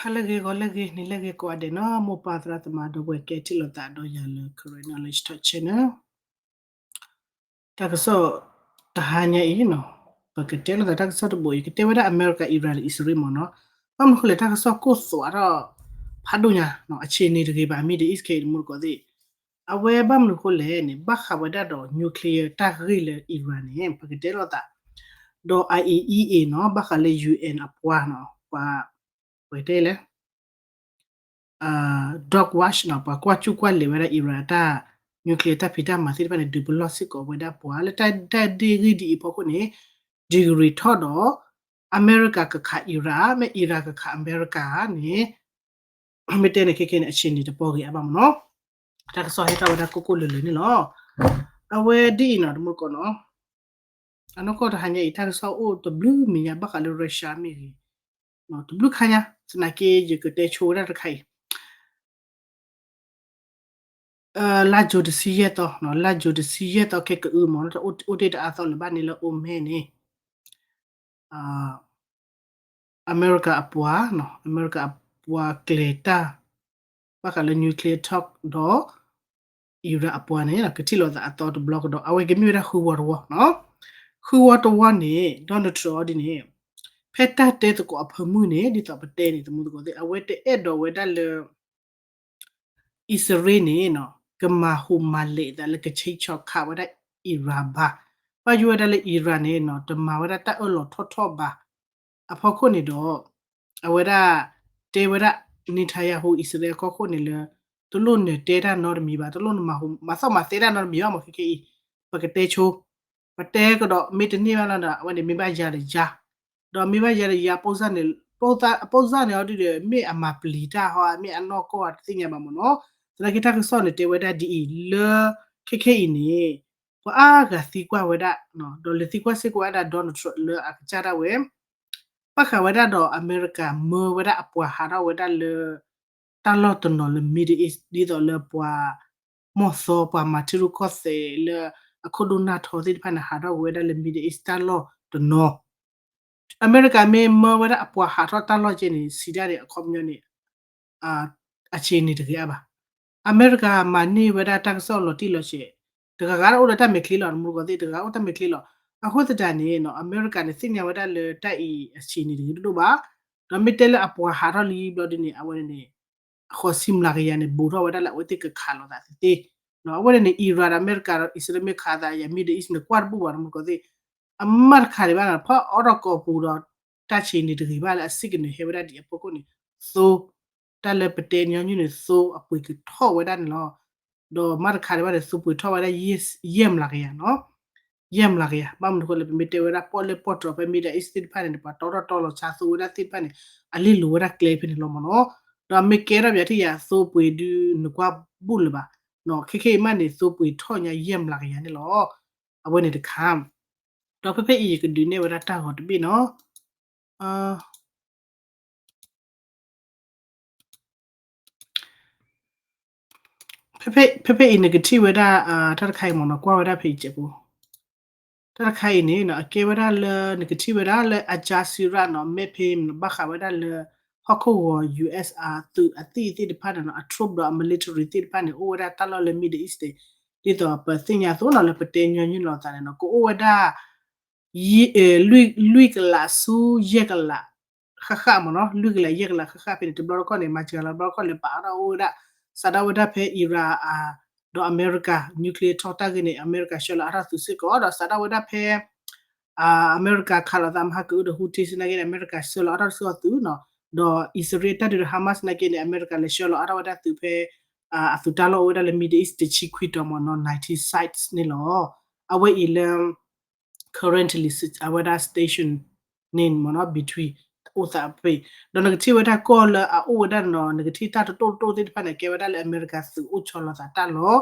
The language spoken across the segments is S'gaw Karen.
ဟါလၢအဂ့ၤ ဂီၤလၢအဂ့ၤ နံၤလၢအဂ့ၤ ကိးဂၤဒဲးနီၤ, မိၢ်ပၢ်သရၣ်သမါဒီပုၢ်ဝဲၢ် ကဲထံၣ်လိာ်သးဒီးယၤလၢ Karen Knowledge Talk Channel တၢ်ကစီၣ်တဟါညါအံၤနီၤ, ပကတဲလိာ်သးတၢ်ကစီၣ်တဘိအံၤ ကတဲဝဲဒၣ်အမဲရကၤ Iran ဒီးအံၣ်စရ့လးမ့ၢ်နီၤ, ဘၣ်မနုၤဃိလဲၣ် တၢ်ကစီၣ်ကိၢ်သွးထီၣ်ဖးဒိၣ်ညါနီၤ, အဆံးန့ၣ်တဂ့ၤဘၣ် အမ့ၢ်ဒ်အံၤခဲအံၤတမူတကိးသ့ၣ်, အဝဲဘၣ်မနုၤဃိလဲၣ်န့ၣ် ဘၣ်ဃးဝဲဒၣ်ဒီး nuclear တၢ်ဂ့ၢ်လၢ Iran န့ၣ် ပကတဲလိာ်သး ဒီး IAEA နီၤ, ဘၣ်ဃးလၢ UN အပှၤနီၤ, ပှၤ ပကတဲလဲၣ် Dog Watch နီၤ, ပှၤကွၢ်စူၣ်ကွၢ်လဲၤဝဲဒၣ် Iran အတၢ် nuclear တၢ်ဖံးတၢ်မၤသ့ၣ်တဖၣ်န့ၣ် ဒုးပလီၢ်စ့ၢ်ကီးဝဲဒၣ်ပှၤ လၢတၢ်ဒ့ၣ်ဂ့ၢ်ဒ်အံၤအဖီခိၣ်န့ၣ် degree ထီၣ်ဒီး အမဲရကၤကခး Iran, မ့ၢ် Iran ကခးအမဲရကၤန့ၣ် မ့ၢ်တဲန့ၣ်ခဲခဲန့ၣ် အဆံးန့ၣ်တပီဂ့ၤအါဘၣ်မ့ၢ်နီၤ, တၢ်ကစီၣ်ဟဲထီၣ်ဝဲဒၣ်ကိၢ်ကိၢ်လၢၤလၢၤန့ၣ်လီၤ. အဝဲဒ်အံၤနီၤ တမူတကိးနီၤ, အနီၢ်ကီၢ်တဟါညါအံၤ တၢ်ကစီၣ်အိၣ်တဘျုးမံၤညါ ဘၣ်ဃးလၢ Russia မ့ၢ်ဂ့ၤ, တဘျုးခါညါ သနာ်က့ ယကတဲဆိဝဲဒၣ်တခါအံၤ လါယူၤတဆံယဲၢ်သီ, လါယူၤတဆံယဲၢ်သီခဲကအုမ့ၢ်နီၤ, အိၣ်တ့ၢ်တအါသီလၢၤဘၣ်န့ၣ်လၢ Oman န့ၣ် အမဲရကၤအပှၤ, အမဲရကၤအပှၤကျဲၤတၢ် ဘၣ်ဃးလၢ nuclear talk ဒီး Iran အပှၤန့ၣ် ကထံၣ်လိာ်သးအသီတဘျီကဒီး အဝဲကမ့ၢ်ဝဲဒၣ်ဃုဝီတဝီနီၤ, ဃုဝီတဝီန့ၣ် Donald Trump ဒ်န့ၣ် ဖဲတၢ်တဲသကိးအဖၢမုၢ်န့ၣ် ဒ်သိးပတဲန့ၣ် တမူတကိးသ့ၣ် အဝဲတအဲၣ်ဒိးဝဲဒၣ်လၢ အံၣ်စရ့လးန့ၣ်နီၤ ကမၤဟူးမၤလဲၤအသးလၢကဆံးဆီၣ်ခးဝဲဒၣ် Iran ဘၣ်. ဘၣ်ယိၣ်ဝဲဒၣ်လၢ Iran န့ၣ်နီၤ တမၤဝဲဒၣ်တၢ်အၢၣ်လီၤထီၣ်ထီၣ်ဘၣ်. အဖီခိၣ်န့ၣ်ဒီး အဝဲဒၣ်တဲဝဲဒၣ် Netanyahu အံၣ်စရ့လးအကီၢ်ခိၣ်န့ၣ်လၢ တလိၣ်နၢၤတဲတၢ်နီတမံၤဘၣ်, တလိၣ်နမၤဟူးမၤသီၣ်မၤသဲတၢ်နီတမံၤဘၣ်မ့ၢ်ခဲခဲအံၤ ပကတဲဆိ ပတဲကဒီးမ့ၢ်တန့ၢ်ဘၣ်လီၤဒီး အဝဲန့ၣ်မ့ၢ်ဘၣ်ယၤဒီးယၤ, ဒီးမ့ၢ်ဘၣ်ယၤဒီးယၤ ပိစၢ်န့ၣ် ပိစၢ်န့ၣ်အီၤဒုဒီး မ့ၢ်အမၤပျံၤတၢ်ဟီ မ့ၢ်အနီၢ်ကီၢ်တသ့ၣ်ညါဘၣ်မ့ၢ်နီၤ. သနာ်က့တၢ်ကစီၣ်န့ၣ်တဲဝဲဒၣ်ဒ်အံၤ လၢခဲခဲအံၤန့ၣ် ပှၤအါဂၤသံကွၢ်ဝဲဒၣ် ဒီးလဲၤသံကွၢ်စ့ၢ်ကီးဝဲဒၣ် Donald Trump လၢအကစၢ်ဒၣ်ဝဲ ဘၣ်ဃးဝဲဒၣ်ဒီးအမဲရကၤမၢဝဲဒၣ်အပှၤဟးထီၣ်ဝဲဒၣ်လၢ တၢ်လီၢ်တနီၤလၢ Middle East ဒ်သိးလၢပှၤ မီၢ်သီပှၤမၤထံရူၢ်ကီၢ်သဲးလၢအခိၣ်ဒိၣ်နၢ်ထီသ့ၣ်တဖၣ်န့ၣ် ဟးထီၣ်ကွံာ်ဝဲဒၣ်လၢ Middle East တၢ်လီၢ်တနီၤ အမဲရကၤမ့ၢ်မၢဝဲဒၣ်အပှၤဟးထီၣ်တၢ်လီၢ်ကဲန့ၣ် စံးဒၣ်န့ၣ် အခီပညီန့ၣ် အဆံးန့ၣ်တဂ့ၤအါဘၣ်. အမဲရကၤမၤန့ၢ်ဝဲဒၣ်တၢ်ကစီၣ်လီၤတံၢ်လီၤဆဲး တဂၤဂၤအိၣ်ဒီးတၢ်မဲာ်ချံလီၤ တမူတကိးသ့ၣ် တဂၤအိၣ်တၢ်မဲာ်ချံလီၤ. အဃိသတးန့ၣ် အမဲရကၤန့ၣ် သ့ၣ်ညါဝဲဒၣ်လၢတၢ်အံၤအဆံးန့ၣ်တဂ့ၤတဒိၣ်ဘၣ်. ဒီးမ့ၢ်တဲလၢအပှၤဟးထီၣ်လံဘျီဒ်န့ၣ် အဝဲန့ၣ် အဃိးဆံမျးကယၤန့ၣ် ဘူးထီၣ်ဝဲဒၣ်လၢအဝဲသ့ၣ်ကခးလိာ်သးသ့သ့. အဝဲန့ၣ်န့ၣ် Iran ဒီးအမဲရကၤဒီးအံၣ်စရ့လးမ့ၢ်ခးသးယၤ Middle East န့ၣ် ကွၢ်တဘူၣ်ဘၣ် တမူတကိးသ့ၣ် အမ့ၢ်တခးဒံးဘၣ်နီၤ ဖီအီၣ်ထီၣ်ကိာ်ပူၤဒီး တၢ်ဆံးန့ၣ်တဂ့ၤဘၣ်လၢအစံၣ်ကနၢၤဟဲဝဲဒၣ်ဒ်အဖီခိၣ်န့ၣ် သိ တၢ်လၢပတဲညီနုၢ်န့ၣ် သိအပှ့ၤကထီၣ်ဝဲဒၣ်န့ၣ်လီၤ. ဒီးမ့ၢ်တခးဒံးဘၣ်န့ၣ် သိပှ့ၤထီၣ်ဝဲဒၣ် ယဲၢ်မျးကယၤနီၤ ယဲၢ်မျးကယၤ ဘၣ်မနုၤဃိလဲၣ် ပမ့ၢ်တဲဝဲဒၣ်ပီၣ်လဲၣ်ပီၣ်တြီၤဖဲ Middle East သ့ၣ်တဖၣ်န့ၣ် ပှၤတီထီၣ်တီလီၤဆါသိဝဲဒၣ်သ့ၣ်တဖၣ်န့ၣ် အလ့ၣ်လိၤဝဲဒၣ်ကျဲဖဲန့ၣ်လီၤမ့ၢ်နီၤ. ဒီးမ့ၢ်ကဲထီၣ်ပၠးထံၣ်ယၤသိပှ့ၤဒုးနကွၢ်ဘူၣ်လၢၤဘၣ်နီၤ ခဲခဲအံၤမးန့ၣ် သိပှ့ၤထီၣ်ညါယဲၢ်မျးကယၤန့ၣ်လီၤ. အဝဲန့ၣ်တခါ ဒီးဖဲဖဲအံၤယကဒုးနဲၣ်ဝဲဒၣ်တၢ်ဂီၤတဘ့ၣ်နီၤ ဖဲဖဲအံၤနကထံၣ်ဝဲဒၣ် တၢ်တခါအံၤမ့ၢ်နီၤ ကွၢ်ဝဲဒၣ်ဖဲအံၤစဲးဖိ တၢ်တခါအံၤန့ၣ် အကဲဝဲဒၣ်လၢ နကထံၣ်ဝဲဒၣ်လၢ Al Jazeera နီၤ မ့ၢ်ဖဲမ့ၢ်ဘၣ်ဃးဝဲဒၣ်လၢ ဟီၣ်ခိၣ်ဂီၤ US အသုးအသံၣ်သ့ၣ်တဖၣ်န့ၣ်နီၤ အ troop ဒီးအ military သ့ၣ်တဖၣ်န့ၣ် အိၣ်ဝဲဒၣ်တၢ်လီၢ်လၢ Middle East န့ၣ် ဒ်သိးပသ့ၣ်ညါအသိးနီၤ လၢပတဲညီနုၢ်လိာ်သးန့ၣ်နီၤ ကအိၣ်ဝဲဒၣ် လွံၢ်ကလးဆူယဲၢ်ကလး ဃၣ်ဃၣ်မ့ၢ်နီၤ လွံၢ်ကလးယဲၢ်ကလးဃၣ်ဃၣ်ဖဲန့ၣ် တဘျီတခီၣ်န့ၣ် မၤစှၤလီၤတဘျီတခီၣ်လဲၤပာ်အါထီၣ်အိၣ်ဝဲဒၣ် စးထီၣ်ဝဲဒၣ်ဖဲ Iran ဒီးအမဲရကၤ nuclear talk တၢ်ဂ့ၢ်န့ၣ် အမဲရကၤဆှၢလီၤအါထီၣ်သုးစ့ၢ်ကီး ဒီးစးထီၣ်ဝဲဒၣ်ဖဲ အမဲရကၤခးလိာ်သးမဟါကအုဒီး Houthi သနာ်က့န့ၣ် အမဲရကၤဆှၢလီၤအါထီၣ်တၢ်စုအီၤသုးနီၤ ဒီးအံၣ်စရ့လးတၢ်ဒုးဒီး Hamas သနာ်က့န့ၣ် အမဲရကၤလဲၤဆှၢလီၤအါထီၣ်ဝဲဒၣ်သုးဖဲ အသုးတၢ်လီၢ်အိၣ်ဝဲဒၣ်လၢ Middle East တဆံခွံတီၤမ့ၢ်နီၤ ninety sites န့ၣ်လီၤ. အဝဲအံၤလၢ currently အဝဲဒၣ် station န့ၣ်မ့ၢ်နီၤ between အိၣ်သးဖဲ ဒီးနကထံၣ်ဝဲဒၣ်ကီၢ်လၢအအိၣ်ဝဲဒၣ်နီၤ နကထံၣ်တၢ်တတိၢ်တတိၢ်သ့ၣ်တဖၣ်န့ၣ် ကဲဝဲဒၣ်လၢအမဲရကၤသုးအိၣ်ဆီလီၤသးတၢ်လီၢ်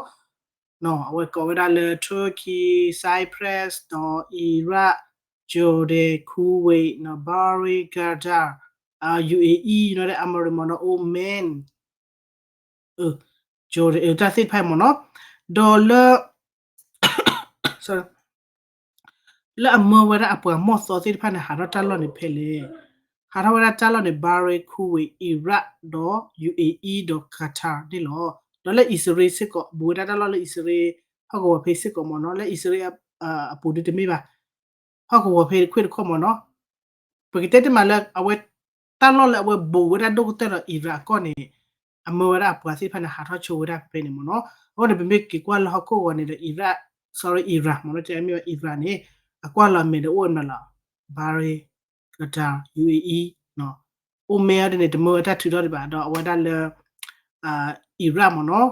အဝဲကိးဝဲဒၣ်လၢ Turkey, Cyprus နီၤ Iraq, Jordan, Kuwait နီၤ Bahrain, Qatar, UAE, United Arab Emirates မ့ၢ်နီၤ Oman, Jordan တၢ်သ့ၣ်တဖၣ်မ့ၢ်နီၤ ဒီးလၢ လၢအမၢဝဲဒၣ်အပှၤမီၢ်သီသ့ၣ်တဖၣ်န့ၣ် ဟးထီၣ်တၢ်လီၢ်န့ၣ်ဖဲလဲၣ်, ဟးထီၣ်ဝဲဒၣ်တၢ်လီၢ်န့ၣ် Bahrain, Kuwait, Iraq ဒီး ယူၣ်အ့အံ ဒီး Qatar န့ၣ်လီၤ. ဒီးလၢအံၣ်စရ့လးစ့ၢ်ကီး ဘူးဝဲဒၣ်တၢ်လီၢ်လၢအံၣ်စရ့လး ဟီၣ်ကဝီၤဖဲစ့ၢ်ကီးမ့ၢ်နီၤ, လၢအံၣ်စရ့လးအပူၤဒုတမ့ၢ်ဘၣ်, ဟီၣ်ကဝီၤဖဲခွ့ၣ်တခီၣ်မ့ၢ်နီၤ. ပကတဲတ့ၢ်မးလၢအဝဲ တၢ်လီၢ်လၢအဝဲဘူးဝဲဒၣ်ဒိၣ်ကတၢၢ်ဒီး Iran အကီၢ်န့ၣ် အမၢဝဲဒၣ်အပှၤသ့ၣ်တဖၣ်န့ၣ် ဟးထီၣ်ဆိဝဲဒၣ်ဖဲဖဲန့ၣ်မ့ၢ်နီၤ. အဃိန့ၣ် ပမ့ၢ်က့ၤကွၢ်လၢဟီၣ်ခိၣ်ဂီၤန့ၣ်ဒီး Iraq, sorry, Iran မ့ၢ်နီၤ, တမ့ၢ်ဝဲ Iran န့ၣ် အကွၢ်လီၤအမဲာ်ဒီးအိၣ်ဝဲမးလီၤ, Bahrain, Qatar, ယူၣ်အ့အံ အိၣ်မ့ၢ်အီၤဒ်န့ၣ် တမၢဝဲတၢ်ထုးထီၣ်ဒံးဘၣ်, ဒီးအဝဲဒၣ်လၢ Iraq မ့ၢ်နီၤ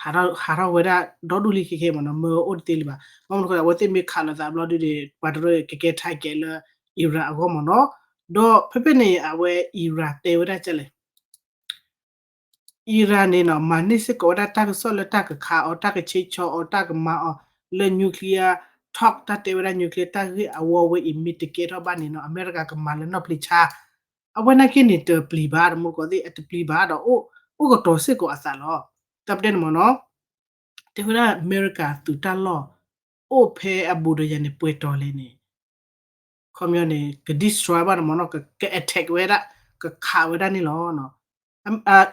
ဟးထီၣ်ဝဲဒၣ်ဒီဒူၣ်လံခဲခဲမ့ၢ်နီၤ, မၢအိၣ်တသ့လၢၤဘၣ်. ဘၣ်မနုၤအဃိ အဝဲသ့ၣ်မ့ၢ်ခးလိာ်သးဘျီဒုန့ၣ် ပှၤတရၢကကဲ target လၢ Iran အဂီၢ်မ့ၢ်နီၤ. ဒီးဖဲဖဲန့ၣ် အဝဲ Iran တဲဝဲဒၣ်ကလဲၣ် Iran န့ၣ်နီၤ မၤန့ၢ်စ့ၢ်ကီးဝဲဒၣ်တၢ်ကစီၣ်လၢတၢ်ကခးအီၤ, တၢ်ကဆ့ဆီအီၤ, တၢ်ကမၤအီၤ လၢ nuclear talk တၢ်တဲဝဲဒၣ် nuclear တၢ်ဂ့ၢ်အဝီဝဲအံၤ မ့ၢ်တကဲထီၣ်ဘၣ်န့ၣ်နီၤ အမဲရကၤကမၤလၢနီၢ်ပျံၤဆါ အဝဲနာ်က့န့ၣ် တပျံၤဘၣ် တမူတကိးသ့ၣ် အတပျံၤဘၣ်ဒီး အိၣ်ကတီၤစ့ၢ်ကီးအသးလီၤ. တၢ်ပတဲန့ၣ်မ့ၢ်နီၤ တဲဝဲဒၣ်အမဲရကၤသုးတၢ်လီၢ် အိၣ်ဖဲအဘူးဒီးယၤန့ၣ် ပှဲၤတီၤလဲၣ်န့ၣ် ခီပညီန့ၣ် က destroy ဘၣ်န့ၣ်မ့ၢ်နီၤ, က attack ဝဲဒၣ် ကခးဝဲဒၣ်န့ၣ်လီၤ.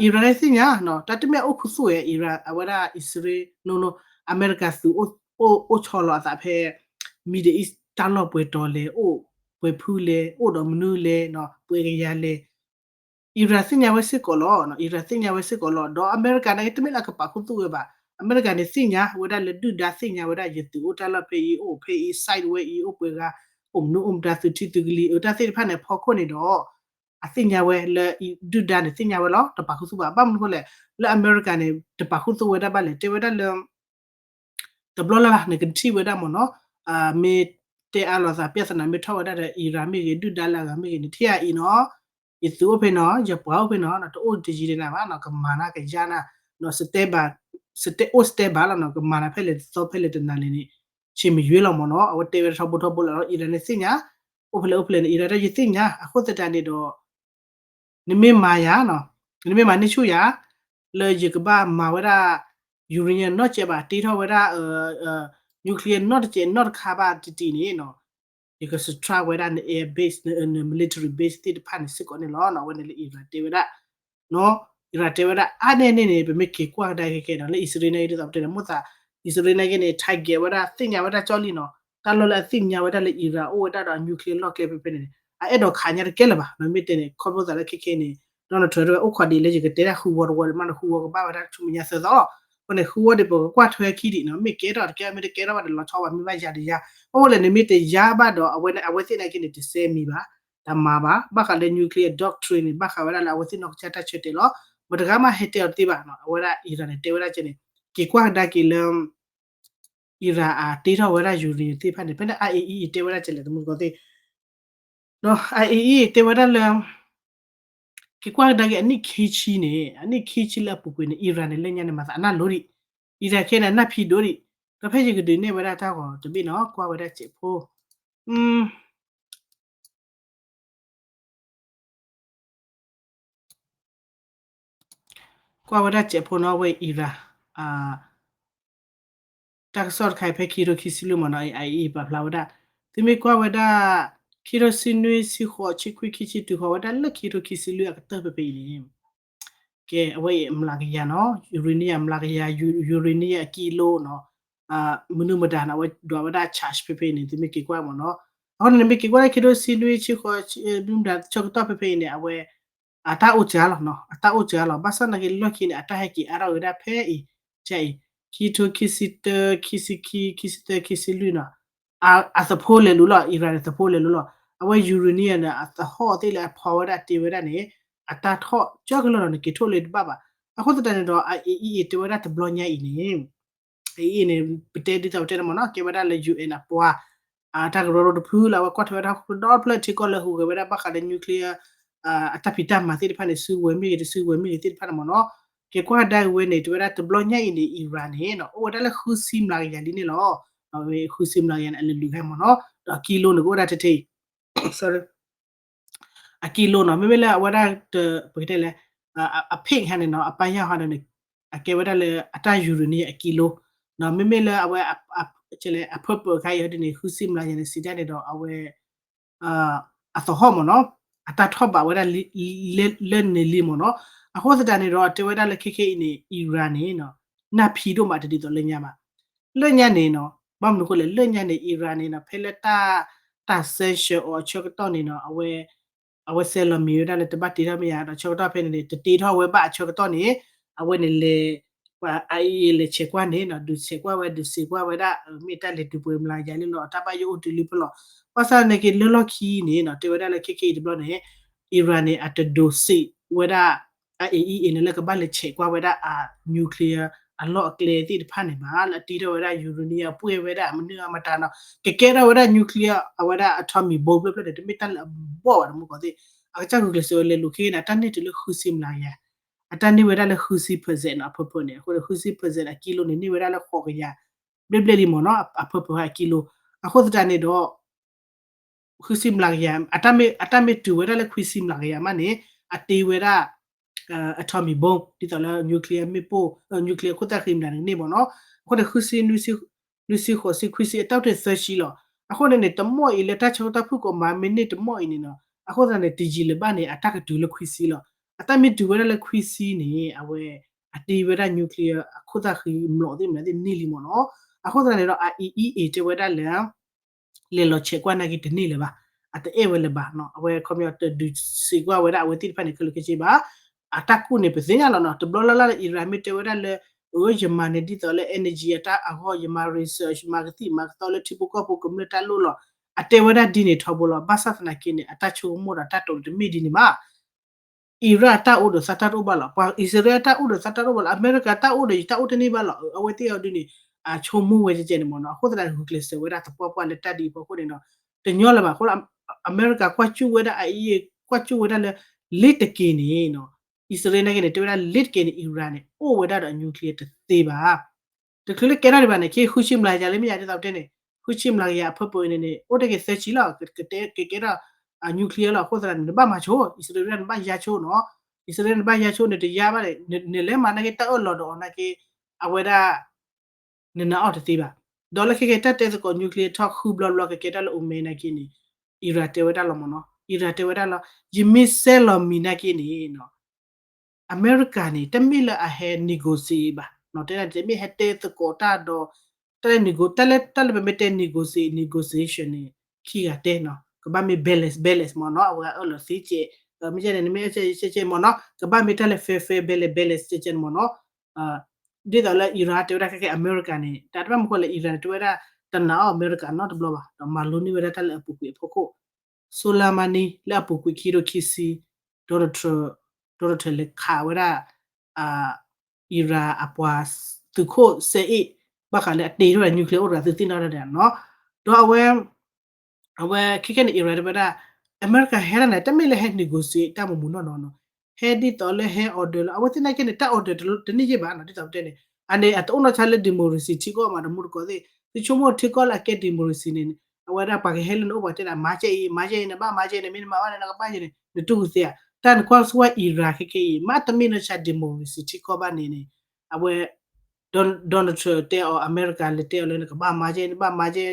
Iran န့ၣ်သ့ၣ်ညါနီၤ တၢ်တမ့ၢ်အိၣ်ခူသူၣ်ဝဲ Iran အဝဲဒၣ်အံၣ်စရ့လး no no အမဲရကၤသုး အိၣ်ဆီလီၤအသးဖဲ Middle East တၢ်လီၢ်ပှဲၤတီၤလဲၣ် အိၣ်ပှဲၤဖုလဲၣ် အိၣ်ဒီးမနုၤလဲၣ် ပှဲၤကယၤလဲၣ် Iran သ့ၣ်ညါဝဲစ့ၢ်ကီးလီၤ, Iran သ့ၣ်ညါဝဲစ့ၢ်ကီးလီၤ. ဒီးအမဲရကၤန့ၣ် တမ့ၢ်လၢအကပာ်ခူသူၣ်ဝဲဘၣ်, အမဲရကၤန့ၣ်သ့ၣ်ညါဝဲဒၣ်လၢဒုၣ်ဒါသ့ၣ်ညါဝဲဒၣ် ယသုးအိၣ်တၢ်လီၢ်ဖဲအံၤ အိၣ်ဖဲအံၤ site ဝဲအံၤ အိၣ်ပှဲၤဂၤ အိၣ်မနုၤအိၣ်မတၤသုးထံသုးကလံၤ အတၢ်သ့ၣ်တဖၣ်န့ၣ် အဖီခိၣ်န့ၣ်ဒီး အသ့ၣ်ညါဝဲလၢဒုၣ်ဒါန့ၣ်သ့ၣ်ညါဝဲလီၤ တပာ်ခူသူၣ်ဘၣ်. ဘၣ်မနုၤအဃိလဲၣ် လၢအမဲရကၤန့ၣ် တပာ်ခူသူၣ်ဝဲဒၣ်ဘၣ်လဲၣ် တဲဝဲဒၣ်လၢ တဘျီလၢ်လၢ်န့ၣ် ကထံၣ်ဝဲဒၣ်မ့ၢ်နီၤ, မ့ၢ်တဲအါလိာ်သး ပြဿနာ မ့ၢ်ထီၣ်ဝဲဒၣ်ဒီး Iran မ့ၢ်ဂ့ၤ ဒုၣ်ဒါလၢအဂၤမ့ၢ်ဂ့ၤန့ၣ် ထံၣ်အအံၤနီၤ, ယသုးအိၣ်ဖဲနီၤ ယပှၤအိၣ်ဖဲနီၤ တအိၣ်တယံၤဒံးနၤဘၣ်နီၤ ကမၤနၤကယါနၤ, အိၣ် stand by ဘၣ်လီၤနီၤ ကမၤနၤဖဲလဲၣ်တသီဖဲလဲၣ်တနၤလဲၣ်န့ၣ် ဆ့ၣ်မံယွ့လီၤမ့ၢ်နီၤ. အဝဲတဲဝဲဒၣ်ထီဘိထီဘိလီၤ Iran န့ၣ်သ့ၣ်ညါ, အိၣ်ဖဲလဲၣ်အိၣ်ဖဲလဲၣ်န့ၣ် Iran ဒၣ်ယသ့ၣ်ညါ အဃိသတးန့ၣ်ဒီး နမ့ၢ်မၤယၤနီၤ, နမ့ၢ်မၤန့ၢ်ဆူၣ်ယၤ လၢယကဘၣ်မၤဝဲဒၣ် uranium နီၢ်ကဲးဘၣ် တ့ထီၣ်ဝဲဒၣ် nuclear နီၢ်တကဲးနီၢ်တခါဘၣ်တတံၢ်န့ၣ်နီၤ, ယက strike ဝဲဒၣ်န air base န military base သ့ၣ်တဖၣ်န့ၣ်စ့ၢ်ကီးန့ၣ်လီၤ. အဝဲန့ၣ်လၢ Iran တဲဝဲဒၣ် နီၤ, Iran တဲဝဲဒၣ် အါန့ၢ်န့ၣ်န့ၣ် ပမ့ၢ်က့ၤကွၢ်ကဒါက့ၤကဲဒီး လၢအံၣ်စရ့လးန့ၣ် ဒ်သိးပတဲန့ၣ် မိၣ်သး အံၣ်စရ့လးန့ၣ်က့ၤန့ၣ် target ဝဲဒၣ် သ့ၣ်ညါဝဲဒၣ်ကၠီလံနီၤ, တၢ်လီၢ်လၢအသ့ၣ်ညါဝဲဒၣ်လၢ Iran အိၣ်ဝဲဒၣ်ဒီး nuclear လီၢ်ကျဲဖဲဖဲန့ၣ်န့ၣ် အအဲၣ်ဒိးခးညါတကဲလၢၤဘၣ်နီၤ. မ့ၢ်တဲန့ၣ် ခီဖျိသးလၢခဲခဲအံၤန့ၣ် Donald Trump တဲဝဲ အိၣ်ခိးဒံးလၢယကတဲဒၣ်ဃုဝီတဝီလၢမးန့ၣ် ဃုဝီကဘၣ်ဝဲဒၣ်ဆူမဲာ်ညါသၢသီလီၤ. အဃိန့ၣ် ဃုဝီဒံးပကကွၢ်ထွဲခံဒံးနီၤ, မ့ၢ်ကဲထီၣ်တကဲ မ့ၢ်တကဲထီၣ်ဘၣ်ဒီးလီၤဆီဘၣ် မ့ၢ်ဘၣ်ယၤဒီးယၤ, အိၣ်လဲၣ်န့ၣ်မ့ၢ်တယါဘၣ်ဒီး အဝဲန့ၣ် အဝဲသ့ၣ်နာ်က့န့ၣ် တစဲမံၤဘၣ် တမၤဘၣ်. ဘၣ်ဃးလၢ nuclear doctrine န့ၣ် ဘၣ်ဃးဝဲဒၣ်လၢအဝဲသ့ၣ်နီၢ်ကစၢ်တၢ်ဆၢတဲာ်လီၤ. မတဂၤမးဟဲတဲအီၤတသ့ဘၣ်နီၤ. အဝဲဒၣ် Iran န့ၣ် တဲဝဲဒၣ်ကဲန့ၣ် က့ၤကွၢ်ကဒါက့ၤလၢ Iran အတ့ထီၣ်ဝဲဒၣ် uranium သ့ၣ်တဖၣ်န့ၣ် ဖဲန့ၣ် IAEA တဲဝဲဒၣ်ကဲလဲၣ် တမူတကိးသ့ၣ် ဒီး IAEA တဲဝဲဒၣ်လၢ က့ၤကွၢ်ကဒါက့ၤအနံၣ်ခံဆံန့ၣ် အနံၣ်ခံဆံလၢအပူၤကွံာ်န့ၣ် Iran န့ၣ် လၢညါန့ၣ် မၤသးအနၢ်လိၤဒံး, Iran ခဲန့ၣ် အနၢ်ဖံးဒိၣ်ဒံး, ဒီးဖဲယကဒုးနဲၣ်ဝဲဒၣ်တၢ်ဂီၤတဘ့ၣ်နီၤ ကွၢ်ဝဲဒၣ်စဲးဖိ ကွၢ်ဝဲဒၣ်စဲးဖိနီၤ အဝဲ Iran တၢ်ကစီၣ်တခါအံၤ ဖဲခံကထိခံဆံလွံၢ်မ့ၢ်နီၤ IAEA ပာ်ဖျါဝဲဒၣ်, သုမ့ၢ်ကွၢ်ဝဲဒၣ် ခံကထိဆံနွံ ဆံဃိး ဆံခွံ ခံဆံ တုၤဃီၤဝဲဒၣ်လၢခံကထိခံဆံလွံၢ်အကတၢၢ်ဖဲဖဲအံၤန့ၣ် ကဲ အဝဲအံၤအမျးကယၤနီၤ uranium အမျးကယၤ uranium အကံလိနီၤ မနုၤမတၤန့ၣ် အဝဲဒွးဝဲဒၣ် charge ဖဲဖဲအံၤန့ၣ် သုမ့ၢ်က့ၤကွၢ်မ့ၢ်နီၤ, အဃိန့ၣ် နမ့ၢ်က့ၤကွၢ်လၢခံကထိဆံနွံ ဆံဃိး မနုၤမတၤ ဆၢကတီၢ်ဖဲဖဲအံၤန့ၣ် အဝဲ အတၢ်အိၣ်စှၤလီၤနီၤ အတၢ်အိၣ်စှၤလီၤ ဘၣ်ဆၣ်နာ်က့လီၢ်ခံန့ၣ် အတၢ်ဟဲက့ၤအါထီၣ်ဝဲဒၣ်ဖဲအံၤ ကဲအံၤ ခံကထိခံဆံတၢ ခံဆံခံ ခံဆံသၢ ခံဆံလွံၢ်နီၤ အသဖိလဲၤလိၤလီၤ Iran န့ၣ် သဖိလဲၤလိၤလီၤ အဝဲ uranium န့ၣ် အသဟီၣ်သ့ၣ်လၢအဖီဝဲဒၣ်တ့ဝဲဒၣ်န့ၣ် အတၢ်ထီၣ်ကၠီကလၢာ်လီၤန့ၣ် က့ၤထိၣ်လၢတဘၣ်ဘၣ်. အဃိသတးန့ၣ်ဒီး IAEA တဲဝဲဒၣ်တဘျီညါအံၤန့ၣ် အံၤန့ၣ် ပတဲဒ်သိးပတဲန့ၣ်မ့ၢ်နီၤ ကဲဝဲဒၣ်လၢ ယူၣ်အဲၣ် အပှၤ တၢ်ကရၢကရိတဖုလၢအဝဲကွၢ်ထွဲဝဲဒၣ်ဒီဖျၢၣ်ထံကီၢ်လၢဟူးဂဲၤဝဲဒၣ်ဘၣ်ဃးလၢ nuclear အတၢ်ဖံးတၢ်မၤသ့ၣ်တဖၣ်န့ၣ် စုကဝဲၤမ့ၢ်ဂ့ၤ တစုကဝဲၤမ့ၢ်ဂ့ၤသ့ၣ်တဖၣ်န့ၣ်မ့ၢ်နီၤ က့ၤကွၢ်ကဒါက့ၤဝဲန့ၣ် တဲဝဲဒၣ်တဘျီညါအံၤန့ၣ် Iran န့ၣ် အိၣ်ဝဲဒၣ်လၢဃုဆံမျးကယၤလံန့ၣ်လီၤ. ဃုဆံမျးကယၤန့ၣ် အလုၢ်လုၢ်ခဲမ့ၢ်နီၤ ဒီးအကံလိန့ၣ် ကအိၣ်ဒၣ်ထဲထဲအံၤ အကံလိနီၤ မ့မ့ၢ်လၢအဝဲဒၣ် ပကတဲလဲၣ် အ pink ဟါန့ၣ်နီၤ အပာ်ယၢ်ဟါန့ၣ် အကဲဝဲဒၣ်လၢအတၢ် uranium အကံလိနီၤ မ့မ့ၢ်လၢအဝဲ အ purple ခါအံၤဒ်န့ၣ် ဃုဆံမျးကယၤန့ၣ် စံးတၢ်န့ၣ်ဒီးအဝဲ အသဟီၣ်မ့ၢ်နီၤ အတၢ်ထီၣ်ဘးဝဲဒၣ်လၢ လၢန့ၣ်လံမ့ၢ်နီၤ. အဃိသတးန့ၣ်ဒီး တဲဝဲဒၣ်လၢခဲခဲအံၤန့ၣ် Iran န့ၣ်နီၤ နၢ်ဖံးဒိၣ်မးတဒ်သိးလၢညါဘၣ်. လၢညါန့ၣ်နီၤ ဘၣ်မနုၤအဃိလဲၣ် လၢညါန့ၣ် Iran န့ၣ်နီၤ ဖဲလၢတၢ် တၢ် sanction အီၤအဆၢကတီၢ်န့ၣ်နီၤ အဝဲ အဝဲဆဲးလီၤမံၤဝဲဒၣ်လၢတဘၣ်တ့ထီၣ်မ့ၢ်ယၤဒီး ဆၢကတီၢ်ဖဲန့ၣ်န့ၣ် တတ့ထီၣ်ဝဲဘၣ်အဆၢကတီၢ်န့ၣ် အဝဲန့ၣ်လဲၤ ပှၤ IAEA လဲၤဆဲးကွၢ်န့ၣ်နီၤ ဒုးဆဲးကွၢ်ဝဲ ဒုးဆဲးကွၢ်ဝဲဒၣ် မ့ၢ်တၢ်လဲၤတုၤပှဲၤမျးကယၤလံလီၤ အတၢ်ဘၣ်ယိၣ်အိၣ်တုၤလံဖဲလီၤ. ဘၣ်ဆၣ်သနာ်က့လၢလီၢ်ခံန့ၣ်နီၤ တဲဝဲဒၣ်လၢခဲခဲအံၤတဘျီန့ၣ် Iran န့ၣ် အတဒိးစံးဝဲဒၣ် IAEA န့ၣ်လၢကဘၣ်လဲၤဆဲးကွၢ်ဝဲဒၣ်အ nuclear အလီၢ်အကျဲသ့ၣ်တဖၣ်န့ၣ်ဘၣ် လၢအတ့ထီၣ်ဝဲဒၣ် uranium ပှဲၢ်ဝဲဒၣ်အမနုၤအမတၤနီၤ ကကဲထီၣ်ဝဲဒၣ် nuclear အဝဲဒၣ် atomic bomb ဖျၢၣ်ဖျၢၣ်န့ၣ် တမ့ၢ်တၢ်လၢအဘီၣ်ဘၣ်တမူကီၢ်သ့ၣ် အကစၢ်ဂုာ်ကျဲးစၢးဝဲလဲၤလိာ်ခဲအံၤန့ၣ် အတၢ်န့ၢ်တုၤလၢဃုဆံမျးကယၤ အတၢ်န့ၢ်ဝဲဒၣ်လၢဃုဆံ percent နီၤ အဖၢဖၢန့ၣ် အဃိန့ၣ် ဃုဆံ percent အကံလိန့ၣ် န့ၢ်ဝဲဒၣ်လၢဃိးကယၤ ဘျဲၣ်ဘျဲၣ်လံမ့ၢ်နီၤ အဖၢဖၢအကံလိ အဃိသတးန့ၣ်ဒီး ဃုဆံမျးကယၤ အတၢ်မ့ၢ်တုၤဝဲဒၣ်လၢခွံဆံမျးကယၤမးန့ၣ် အတ့ဝဲဒၣ် atomic bomb ဒ်သိးလၢ nuclear မ့ၣ်ပိၢ် nuclear ခိၣ်သၣ်ဃံမတၤန့ၣ်န့ၣ်မ့ၢ်နီၤ အဃိန့ၣ် ဃုဆံ နွံဆံ ဃိးဆံ ခွံဆံ အတၢ်အိၣ်တ့ၢ်သၢဆံလီၤ. အဃိန့ၣ်န့ၣ် တမီၢ်အံၤလၢတၢ်ဆၢကတီၢ်ဖုၣ်ကိာ်မၤမ့ၢ်န့ၢ်တမီၢ်အံၤန့ၣ်နီၤ အဃိသတးန့ၣ် တယံာ်လၢၤဘၣ်န့ၣ် အတၢ်ကတုၤလၢခွံဆံလီၤ. အတၢ်မ့ၢ်တုၤဝဲဒၣ်လၢခွံဆံန့ၣ် အဝဲ အတ့ဝဲဒၣ် nuclear အခိၣ်သၣ်ဃံမျိာ်သ့ၣ်မနုၤသ့ၣ်န့ၢ်လံမ့ၢ်နီၤ. အဃိသတးန့ၣ်ဒီး IAEA တဲဝဲဒၣ်လၢ လဲၤလီၤဆဲးကွၢ်နာ်က့တန့ၢ်လၢၤဘၣ်, အတအဲၣ်ဝဲလၢၤဘၣ်နီၤ. အဝဲခီပညီတဒုးစံးကွၢ်ဝဲဒၣ်အဝဲသ့ၣ်တဖၣ်န့ၣ် ခဲလၢာ်ခဲဆ့ဘၣ်. အတၢ်ကူၣ်န့ၣ် ပသ့ၣ်ညါလီၤနီၤ. တဘျီလၢ်လၢ်လၢ Iran မ့ၢ်တဲဝဲဒၣ်လၢ အၢ ယမၤန့ၣ်ဒ်သိးလၢ energy အတၢ်အဂီၢ် ယမၤ research မၤကသံၣ်မၤကသီလၢထံဖိကီၢ်ဖိကမျၢၢ်တၢ်လိၣ်လီၤ. အတဲဝဲဒၣ်ဒ်န့ၣ်ထီဘိလီၤ. ဘၣ်ဆၣ်သနာ်က့န့ၣ် အတၢ်ဆိကမိၣ်ဒီးတၢ်တိာ်န့ၣ်တမ့ၢ်ဒ်န့ၣ်ဘၣ်. Iran အတၢ်အိၣ်ဒီးသးတၢ်တအိၣ်ဘၣ်လီၤ. ပှၤအံၣ်စရ့လးအတၢ်အိၣ်ဒီးသးတၢ်တအိၣ်ဘၣ်လီၤ. အမဲရကၤတၢ်အိၣ်ဒီးယတၢ်အိၣ်တန့ၢ်ဘၣ်လီၤ. အဝဲသ့ၣ်အီၤဒ်န့ၣ် အဆိကမိၣ်ဝဲကဲကဲန့ၣ်မ့ၢ်နီၤ. အဃိသတးန့ၣ် ဂုာ်ကျဲးစၢးဝဲဒၣ်သပှၢ်ပှၢ်လၢတၢ်ဒ်အံၤအဖီခိၣ်န့ၣ်ဒီး တညီလၢၤဘၣ်. အဃိလၢ အမဲရကၤကွၢ်စူၣ်ဝဲဒၣ် အအံၤ ကွၢ်စူၣ်ဝဲဒၣ်လၢ လ့တက့ၤန့ၣ်နီၤ အံၣ်စရ့လးနာ်က့န့ၣ် တဲဝဲဒၣ်လ့တက့ၤန့ၣ် Iran န့ၣ် အိၣ်ဝဲဒၣ်ဒီးအ nuclear တသ့ဘၣ်. တချုးလၢကဲထီၣ်ဒံးဘၣ်န့ၣ် ခ့ဃုဆံမျးကယၤလၢမ့ၢ်ယၤဒ်သိးပတဲန့ၣ် ဃုဆံမျးကယၤအဖၢပၢန့ၣ်န့ၣ် အိၣ်တ့ၢ်က့ၤသၢဆံလီၤ. ကကဲထီၣ် nuclear လီၤ. အဃိသတးန့ၣ် နဘၣ်မၤဆိ အံၣ်စရ့လးနဘၣ်ယါဆိနီၤ. အံၣ်စရ့လးနဘၣ်ယါဆိန့ၣ် တယါဘၣ်န့ၣ် နလဲၤမၤနာ်က့တၢ်အၢၣ်လီၤဒီးအီၤနာ်က့ အဝဲဒၣ် နနာ်အီၤတသ့ဘၣ်. ဒီးလၢခဲကဲတၢ်တဲသကိး nuclear ထီၣ်ဃုဘျီဘျီကကဲထီၣ်လၢ Oman နာ်က့န့ၣ် Iran တဲဝဲဒၣ်လီၤမ့ၢ်နီၤ. Iran တဲဝဲဒၣ်လီၤ ယမ့ၢ်ဆဲးလီၤမံၤနာ်က့န့ၣ်နီၤ အမဲရကၤန့ၣ် တမ့ၢ်လၢအဟဲ negotiate ဘၣ်နီၤ. တဲဒၣ် တမ့ၢ်ဟဲတဲသကိးတၢ်ဒီး တၢ်လၢ nego တၢ်လၢ တၢ်လၢပမ့ၢ်တဲ negotiate negotiation န့ၣ် ခံဂၤတဲနီၤ ကဘၣ်မ့ၢ် balance balance မ့ၢ်နီၤ. အဝဲအၢၣ်လီၤသ့ကဲး မ့ၢ်ကဲန့ၣ် နမ့ၢ်အၢၣ်ကဲကဲမ့ၢ်နီၤ ကဘၣ်မ့ၢ်တၢ်လၢ fair fair balance balance ကဲကဲန့ၣ်မ့ၢ်နီၤ. ဒ်သိးလၢ Iran တဲဝဲဒၣ်ခဲကဲ အမဲရကၤန့ၣ် တၢ်တဘၣ်မနုၤဃိလဲၣ် Iran န့ၣ် တဲဝဲဒၣ် တနာ်အီၤအမဲရကၤနီတဘျီဘၣ် ဒီးမၤလိန့ၢ်ဝဲဒၣ်တၢ်လၢအပူၤကွံာ်အဖီခိၣ် Soleimani လၢအပူၤကွံာ်ခံကထိခံဆံ Donald Trump Donald Trump လဲၤခးဝဲဒၣ် Iran အပှၤသုးခိၣ်စဲအ့ၣ် ဘၣ်ဃးလၢအတ့ထီၣ်ဝဲဒၣ် nuclear အိၣ်တဂၤသုးသ့ၣ်နီၣ်တၢ်ဒၣ်နီၤ. ဒီးအဝဲ အဝဲခဲကဲန့ၣ် Iran တဲဝဲဒၣ် အမဲရကၤဟဲဒၣ်န့ၣ် တမ့ၢ်လၢဟဲ negotiate တၢ်မူမူနီၢ်နီၢ်နီၤ ဟဲဒ်သိးလၢဟဲ order လၢ အဝဲသ့ၣ်နာ်က့န့ၣ် တၢ် order တန့ၢ်ယ့ၢ်ဘၣ်နီၤ ဒ်သိးပတဲန့ၣ် အန့ၣ် အတအိၣ်နီၢ်ဆါလၢ democracy ထံကီၢ်မး တမူတကိးသ့ၣ် သုဆိကမိၣ်ထံကီၢ်လၢအကဲ democracy န့ၣ် အဝဲဒၣ်ပှၤကဟဲလၢနအိၣ်ပှၤတဲဒၣ် မၤကဲအံၤ မၤကဲအံၤ နဘၣ်မၤကဲန့ၣ် မ့ၢ်နမၤဘၣ်န့ၣ် နကဘၣ်ကဲန့ၣ် နတူၢ်ကသ့ဧါ. တၢ်နကွၢ်ဆိဝဲ Iran ခဲကဲအံၤ မ့ၢ်တမ့ၢ်နီၢ်ဆါ democracy ထံကီၢ်ဘၣ်န့ၣ်န့ၣ် အဝဲ Donald Trump တဲအီၤ အမဲရကၤလဲၤတဲအီၤလၢနကဘၣ်မၤကဲ နဘၣ်မၤကဲ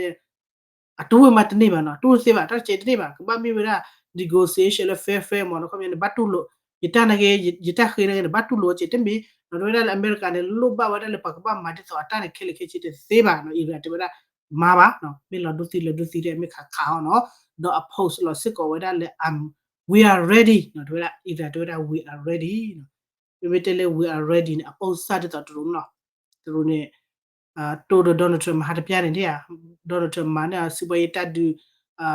အတူၢ်ဝဲမးတန့ၢ်ဘၣ်နီၤ တူၢ်သ့ဘၣ် တၢ်တစဲးတန့ၢ်ဘၣ် ကဘၣ်မ့ၢ်ဝဲဒၣ် negotiation လၢ fair fair မ့ၢ်နီၤ ခီပညီနဘၣ်တူၢ်လိာ် ယတၢ်နာ်က့ ယတၢ်ဃ့နာ်က့ နဘၣ်တူၢ်လိာ်စဲးတမ့ၢ် နီၤ တဲဝဲဒၣ်လၢအမဲရကၤန့ၣ် လိၣ်ဘၣ်ဝဲဒၣ်လၢပှၤကဘၣ်မၤဒ်သိးအတၢ်န့ၣ်ခဲလၢာ်ခဲဆ့တသ့ဘၣ်နီၤ Iran တဲဝဲဒၣ် မၤဘၣ်နီၤ မ့ၢ်လီၤဒူသံလီၤဒူသံဒီး မ့ၢ်ခးခးအီၤနီၤ ဒီးအ post လီၤစ့ၢ်ကီးဝဲဒၣ်လၢ I'm we are ready နီၤ တဲဝဲဒၣ် Iran တဲဝဲဒၣ် we are ready နီၤ မ့မ့ၢ်တဲလၢ we are ready န့ၣ် အ post စၢ်ဒ်သိးတရူးနီၤ တရူးန့ၣ် တိၢ်ဒီး Donald Trump မဟါတပျၢ်န့ၣ်ဒ်ဧါ Donald Trump မၤန့ၢ်အစံးဘှါယဲတၢ်ဒုး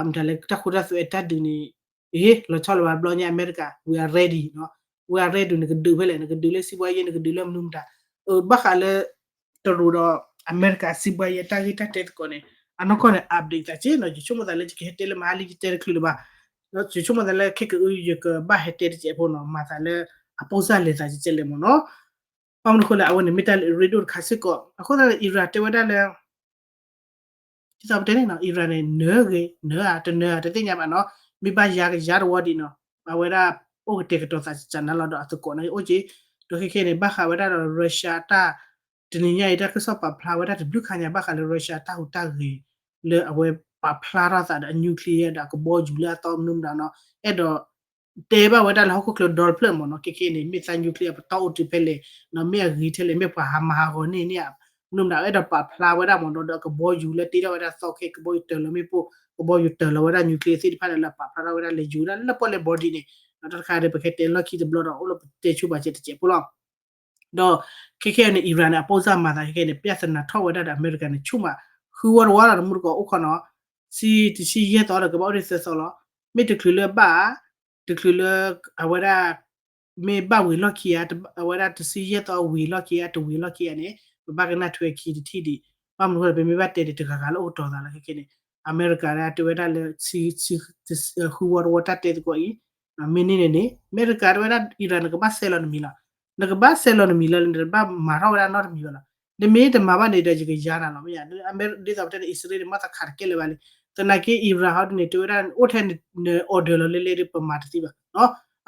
မတၤလၢတၢ်ဃူတၢ်သုးအတၢ်ဒုးန့ၣ် အ့ လီၤဆီလၢၤဘၣ်ဘျီညါ အမဲရကၤ we are ready နီၤ we are ready နကဒုးဖဲလဲၣ် နကဒုးလၢစံးဘှါယဲ နကဒုးလၢမနုၤမတၤ ဘၣ်ဃးလၢ တရူးဒီး အမဲရကၤစံးဘှါယဲတၢ်ဂ့ၢ်တၢ်တဲသကိးန့ၣ် အနီၢ်ကီၢ်န့ၣ် update သးက့နီၤ ယဆိကမိၣ်သးလၢယကဟဲတဲလၢမဟါလံယတဲတချုးလၢၤဘၣ် ယဆိကမိၣ်သးလၢခဲကၢအု ယကဘၣ်ဟဲတဲတစဲးဖိနီၤ မၤသးလၢ အ post စၢ်လဲၤသးကဲကဲလဲၣ်မ့ၢ်နီၤ ဘၣ်မနုၤအဃိလဲၣ် အဝဲန့ၣ်မ့ၢ်တၢ်လၢအရ့ဒိၣ်တခါစ့ၢ်ကီး အဃိသတးန့ၣ် Iran တဲဝဲဒၣ်လၢ ဒ်သိးပတဲန့ၣ်နီၤ Iran န့ၣ် နၢၤဂ့ၤ နၢၤဧါ တနၢၤဧါ တသ့ၣ်ညါဘၣ်နီၤ မ့ၢ်ဘၣ်ယါကယါတဝီဒံးနီၤ အဝဲဒၣ် အိၣ်ကတဲာ်ကတီၤသးစနၤလီၤဒီးအသကိးန့ၣ် အိၣ်က့ၤ ဒီးခဲခဲန့ၣ် ဘၣ်ဃးဝဲဒၣ်ဒီး Russia အတၢ် တနံၤညါအံၤ တၢ်ကစီၣ်ပာ်ဖျါဝဲဒၣ်တဘျုးခါညါ ဘၣ်ဃးလၢ Russia တၢ်ဟူးတၢ်ဂဲၤ လၢအဝဲပာ်ဖျါထီၣ်သးဒီးအ nuclear ဒီးအကဘီယူၤလၢအသီမနုၤမတၤနီၤ အဲၣ်ဒိး တဲဘၣ်ဝဲဒၣ်လၢဟီၣ်ခိၣ်ချၢဒီဖျၢၣ်မ့ၢ်နီၤ ခဲခဲန့ၣ် မ့ၢ်သး nuclear အပတီၢ်အိၣ်တုၤဖဲလဲၣ်, မ့ၢ်အဂ့ၤထဲလဲၣ် မ့ၢ်ပှၤဟးမၤဟးဂီၤန့ၢ်န့ၣ်ဧါ, မနုၤမတၤ အဲၣ်ဒိးပာ်ဖျါဝဲဒၣ်မ့ၢ်နီၤ ဒီးကဘီယူၤလၢတ့ထီၣ်ဝဲဒၣ်သီခဲ ကဘီယူၤတၢၤလီၤမ့ၣ်ပိၢ် ကဘီယူၤတၢၤလီၤဝဲဒၣ် nuclear သ့ၣ်တဖၣ်န့ၣ် လၢပာ်ဖျါထီၣ်ဝဲဒၣ်လဲၤယူၤဝဲဒၣ်လၢပီၣ်လဲၣ် body န့ၣ်, ဒီးတၢ်တခါဒီး ပကတဲလီၢ်ခံတဘျီဒီး အိၣ်လၢပတဲဆိပာ်စဲတစဲးဖိလီၤ. ဒီးခဲခဲန့ၣ် Iran န့ၣ် အပိၢ်စၢ်မၤသးခဲခဲန့ၣ် ပြဿနာထီၣ်ဝဲဒၣ်ဒီး အမဲရကၤန့ၣ် ဆူၣ်မး ဃုဝီတဝီလီၤ တမူတကိးအိၣ်ခီနီၤ, ဆံတဆံယဲၢ်သီဒီးကဘၣ်အိၣ်ဒံးသၢသီလီၤ. မ့ၢ်တချုးလၢဘၣ်ဧါ, တချုးလၢ အဝဲဒၣ် မ့ၢ်ဘၣ်ဝံၤလီၢ်ခံဧါ, အဝဲဒၣ်တဆံယဲၢ်သီဝံၤလီၢ်ခံဧါ, တဝံၤလီၢ်ခံဧါန့ၣ် ပဘၣ်ကနၣ်ထွဲခံတထံၣ်ဒံး, ဘၣ်မနုၤဃိလဲၣ် ပမ့ၢ်ဘၣ်တဲန့ၣ်တဂၤဂၤလၢအိၣ်ကတီၤသးလီၤခဲခဲန့ၣ်, အမဲရကၤတဲဝဲဒၣ်လၢ ဃုဝီတဝီတၢ်တဲသကိးအံၤ, မ့ၢ်န့ၣ်န့ၣ်န့ၣ် အမဲရကၤတဲဝဲဒၣ် Iran နကဘၣ်ဆဲးလီၤနမံၤလီၤ. နကဘၣ်ဆဲးလီၤနမံၤလီၤ နတဘၣ်မၤထီၣ်ဝဲဒၣ်နီတမံၤဘၣ်လီၤ. နမ့ၢ်တမၤဘၣ်န့ၣ်ဒီး ယကယၤနၤလီၤ. မ့ၢ်ဧါ, ဒ်သိးပတဲန့ၣ် အံၣ်စရ့လးန့ၣ် မ့ၢ်သးခးတကဲလၢၤဘၣ်လံ. သနာ်က့ Iran ဟီဒ်န့ၣ် တဲဝဲဒၣ် အိၣ်ထဲန order လီၤလဲလဲဒီး ပမၤတသ့ဘၣ်.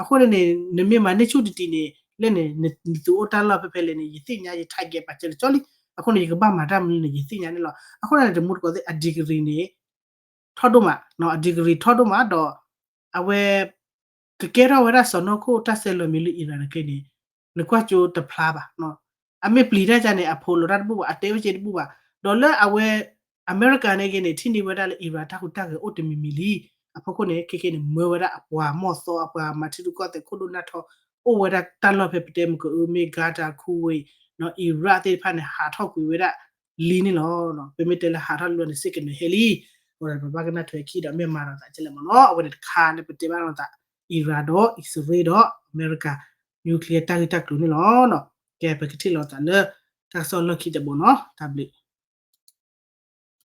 အဃိန့ၣ်န့ၣ် နမ့ၢ်မၤန့ၢ်ဆူၣ်တံၢ်တံၢ်န့ၣ် လၢန့ၣ် နသုးအိၣ်တၢ်လီၢ်ဖဲဖဲလဲၣ်န့ၣ် ယသ့ၣ်ညါ ယ target ပာ်စၢၤလၢကၠီလံ. အဃိန့ၣ် ယကဘၣ်မၤတၢ်မနုၤန့ၣ် ယသ့ၣ်ညါန့ၣ်လီၤ. အဃိန့ၣ် တမူတကိးသ့ၣ် အ degree န့ၣ် ထီၣ်ဒိၣ်မး, အ degree ထီၣ်ဒိၣ်မးဒီး အဝဲ ကကဲထီၣ်ဝဲဒၣ်စီၢ်နီၤခိၣ်တၢ်ဆဲးလီၤမံၤလၢ Iran ခဲန့ၣ် နကွၢ်ကၠိတဖျါဘၣ်. အမ့ၢ်ပျံၤတၢ်ကါန့ၣ် အဖိးလိာ်တၢ်တဘူၣ်ဘၣ်, အတဲဝဲက့တဘူၣ်ဘၣ်. ဒီးလၢအဝဲ အမဲရကၤန့ၣ်က့န့ၣ် ထံၣ်န့ၢ်ဝဲဒၣ်လၢ Iran တၢ်ဟူးတၢ်ဂဲၤအိၣ်တမံၤမံၤလံ. အဖီခိၣ်န့ၣ် ခဲခဲန့ၣ် မၢဝဲဒၣ်အပှၤမီၢ်သီ အပှၤမၤထံရူၢ်ကီၢ်သဲးခိၣ်ဒိၣ်နၢ်ထီ အိၣ်ဝဲဒၣ်တၢ်လီၢ်ဖဲပတဲမုၢ်ကအု မ့ၢ် Qatar, Kuwait, Iraq သ့ၣ်တဖၣ်န့ၣ် ဟးထီၣ်ကွံာ်ဝဲဒၣ်လံန့ၣ်လီၤ. ပမ့ၢ်တဲလၢဟးထီၣ်လံန့ၣ် စ့ၢ်ကီးနဟဲလံ. အဃိဒီး ပဘၣ်ကနၣ်ထွဲခံဒီး မ့ၢ်မၤဒီးသးကဲလဲၣ်မ့ၢ်နီၤ. အဝဲန့ၣ်တခါလၢပတဲဘၣ်လိာ်သး Iran ဒီးအံၣ်စရ့လးဒီးအမဲရကၤ nuclear တၢ်ဂ့ၢ်တၢ်ကျိၤန့ၣ်လီၤ. ကဲ ပကထံၣ်လိာ်သးလၢ တၢ်ကစီၣ်လီၢ်ခံတဘိနီၤ. တၢ်ဘျုး